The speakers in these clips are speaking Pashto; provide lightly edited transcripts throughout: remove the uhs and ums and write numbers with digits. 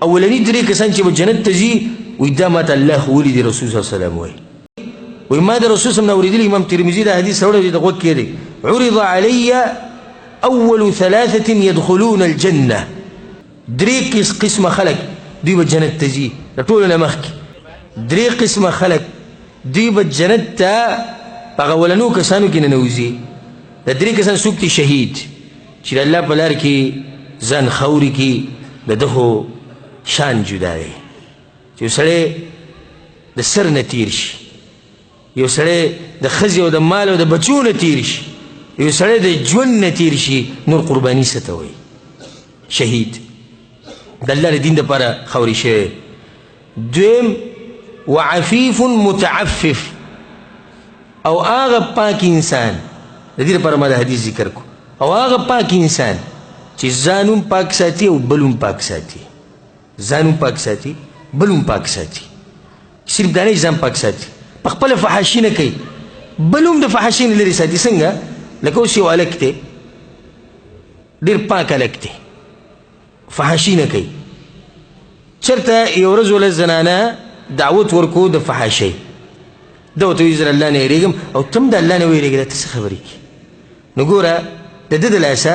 اولني درې کسان چې به جنت ته ځي، وایي دا ماته الله ښوولي دي. رسول صلی الله علیه وسلم وایي، وایي ما د رسول صلی الله علیه وسلم نه اورېدلي، امام ترمذي دا حدیث راوړی دی، د غوږ کې دی، عرض علی اول ثلاثة يدخلون الجنة. درې قسمه خلک دوی به جنت ته ځي، د ټولو نه مخکې درې قسمه خلک دوی به جنت ته په هغه اولنو کسانو کې ننوځي. د درې کسان څوک دي؟ شهید چې د الله په لار کې ځان خاورې کړي، د ده خو شان جدا دی چې یو سړی د سر نه تېر شي، یو سړی د ښځې او د مال او د بچو نه تېر شي، یو سړی د ژوند نه تېر شي، نور قرباني څه ته وایي؟ شهید د الله د دین دپاره خاورې شوی. دویم وعفیف متعفف، او هغه پاک انسان، د دې لپاره ما د حدیث ذکر کو، او هغه پاک انسان چې ځان هم پاک ساتي او بل هم پاک ساتي، ځان هم پاک ساتي بل هم پاک ساتي، صرف دا نه ځان پاک ساتي، په خپله فحاشي نه کوي، بل هم د فحاشي نه لرې ساتي. څنګه؟ لکه اوس یو هلک دی، ډېر پاک هلک دی، فحاشي نه کوي، چېرته یو ورځ وله زنانه دعوت ورکو د فحاشۍ، ده ورته وویل زه د الله نه وېرېږم، او ته هم د الله نه وېرېږې، دا ته څه خبرې کوې؟ نو ګوره د ده د لاسه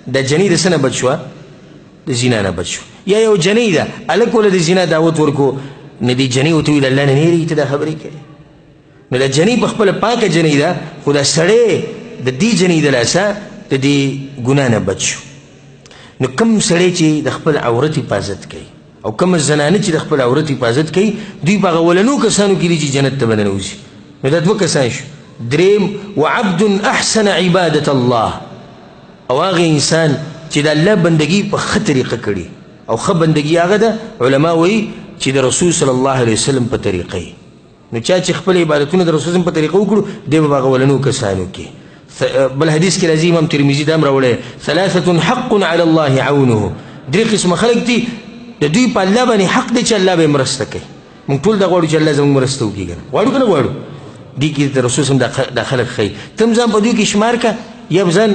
د جنۍ د څه نه بچ شوه؟ د زنا نه بچ شو. یا یو جنۍ ده، هلک وله د زنا دعوت ورکو، نو دې جنۍ ورته وویل الله نه نه وېرېږي، ته دا خبرې کوې؟ نو دا جنۍ په خپله پاکه جنۍ ده، خو دا سړی د دې جنۍ د لاسه د دې ګناه نه بچ شو. نو کوم سړی چې د خپل عورت حفاظت کوي او کومه زنانه چې د خپل عورت حفاظت کوي، دوی په هغه اولنو کسانو کې دي چې جنت ته به ننوځي. نو دا دوه کسان شو. دریم وعبد احسن عبادت الله، او هغه انسان چې د الله بندګي په ښه طریقه کړي، او ښه بندګي هغه ده، علما وایي چې د رسول صلی الله علیه وسلم په طریقه یې. نو چا چې خپل عبادتونه د رسول په طریقه وکړو، دی به هغه اولنو کسانو کې. بل حدیث کې راځي، امام ترمذي دا هم راوړی، ثلاثة حق علی الله عونه، درې قسمه خلک دي د دوی په الله باندې حق دی چې الله به یې مرسته کوي. موږ ټول دا غواړو چې الله زموږ مرسته وکړي، که نه غواړو؟ که نه غواړو؟ دې کې د رسول صلی دا خلک ښیي. ته هم ځان په دوی کې شمار که، یا به ځان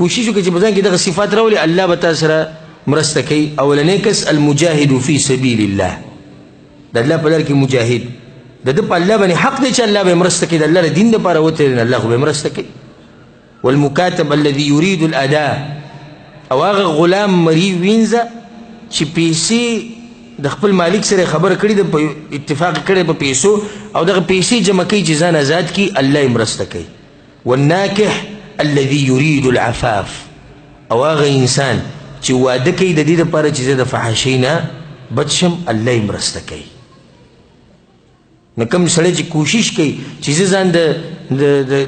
کوشش وکړه چې په ځان کې دغه صفات راولي، الله به تا سره مرسته کوي. اولنی کس المجاهد فی سبیل الله، د الله په لار کې مجاهد، د ده په الله باندې حق دی چې الله به یې مرسته کوي، د الله د دین دپاره وتلی دی، الله خو به یې مرسته کوي. والمکاتب الذي يريد الاداء، او هغه غلام مری وینځه چې پیسې د خپل مالک سره خبره کړې ده، په اتفاق کړی په پیسو، او دغه پیسې جمع کوي چې ځان آزاد کړي، الله یې مرسته کوي. والناکح الذي يريد العفاف، او هغه انسان چې واده کوي د دې لپاره چې زه د فحاشۍ نه بچ شم، الله یې مرسته کوي. نو کوم سړی چې کوشش کوي چې زه ځان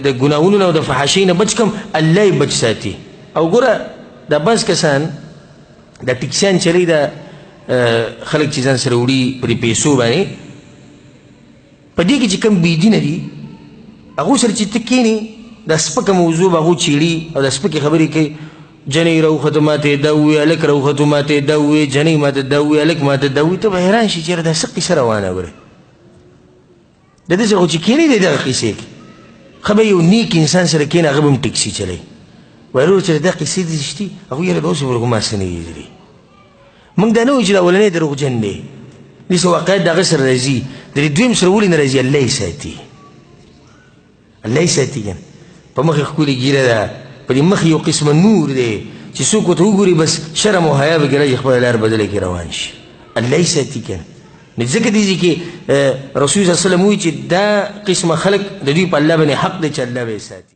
د ګناهونو نه او د فحاشۍ نه بچ کړم، الله یې بچ ساتي. او ګوره دا بعض کسان دا ټیکسیان چلوي، دا خلک چې ځان سره وړي په دې پیسو باندې، په دې کې چې کوم بېدینه دي هغو سره چې ته کښېنې، دا سپکه موضوع به هغو چېړي او دا سپکې خبرې کوي. جنۍ راوخته ماته یې دا وویل، هلک راوختو ماته یې دا وویل، جنۍ ماته دا وویل، هلک ماته دا وویل، ته به حیران شې چې یاره دا څه قصه روانه. ګوره د دې سره خو چې کښېنې دی دغه قصې کې، ښه به یو نیک انسان سره کښېنه، هغه به هم ټیکسي چلوي. وایي وروره چې دا قصې دې شتي، هغوی یاره دا اوس پورې خو ما څه نه دي لیدلي. موږ دا نه وایو چې دا اولنی دروغجن دی، داسې واقعیت د هغه سره راځي، د دې دویم سره ولې نه راځي؟ الله یې ساتي، الله یې ساتي. که نه په مخ یې ښکلې ږیره ده، په دې مخ یو قسمه نور دی چې څوک ورته وګوري بس شرم او حیا به کې راځي، خپله لار بدله کړي روان شي. الله یې ساتي. که نه نو ځکه دې ځای کې رسول صلی الله علیه وسلم وایي چې دا قسمه خلک د دوی په الله باندې حق دی چې الله به یې ساتي.